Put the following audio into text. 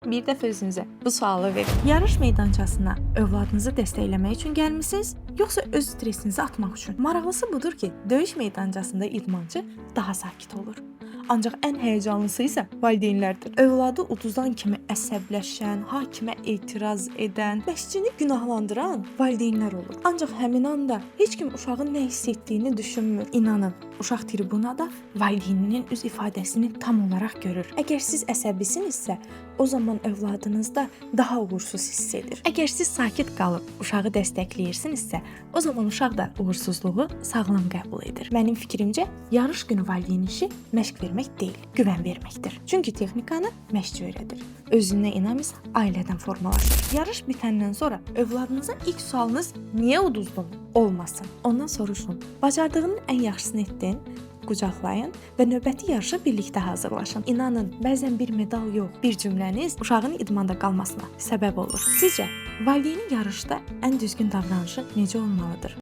Bir dəfə özünüzə bu sualı verin. Yarış meydançasına övladınızı dəstəkləmək üçün gəlmisiniz, yoxsa öz stresinizi atmaq üçün? Maraqlısı budur ki, döyüş meydançasında idmançı daha sakit olur. Ancaq ən həyəcanlısı isə valideynlərdir. Övladı uduzan kimi əsəbləşən, hakimə etiraz edən, məşqçini günahlandıran valideynlər olur. Ancaq həmin anda heç kim uşağın nə hiss etdiyini düşünmür. İnanın, uşaq tribunada valideyninin üz ifadəsini tam olaraq görür. Əgər siz əsəbisinizsə, o zaman övladınız da daha uğursuz hiss edir. Əgər siz sakit qalıb uşağı dəstəkləyirsinizsə, o zaman uşaq da uğursuzluğu sağlam qəbul edir. Mənim fikrimcə, yarış günü valideynin işi məşq vermək deyil, güvən verməkdir. Çünki texnikanı məşqçi öyrədir. Özünə inam isə ailədən formalaşır. Yarış bitəndən sonra övladınıza ilk sualınız "Niyə uduzdun?" olmasın. Ondan soruşun: "Bacardığının ən yaxşısını etdin?" Qucaqlayın və növbəti yarışa birlikdə hazırlaşın. İnanın, bəzən bir medal yox, bir cümləniz uşağın idmanda qalmasına səbəb olur. Sizcə, valideynin yarışda ən düzgün davranışı necə olmalıdır?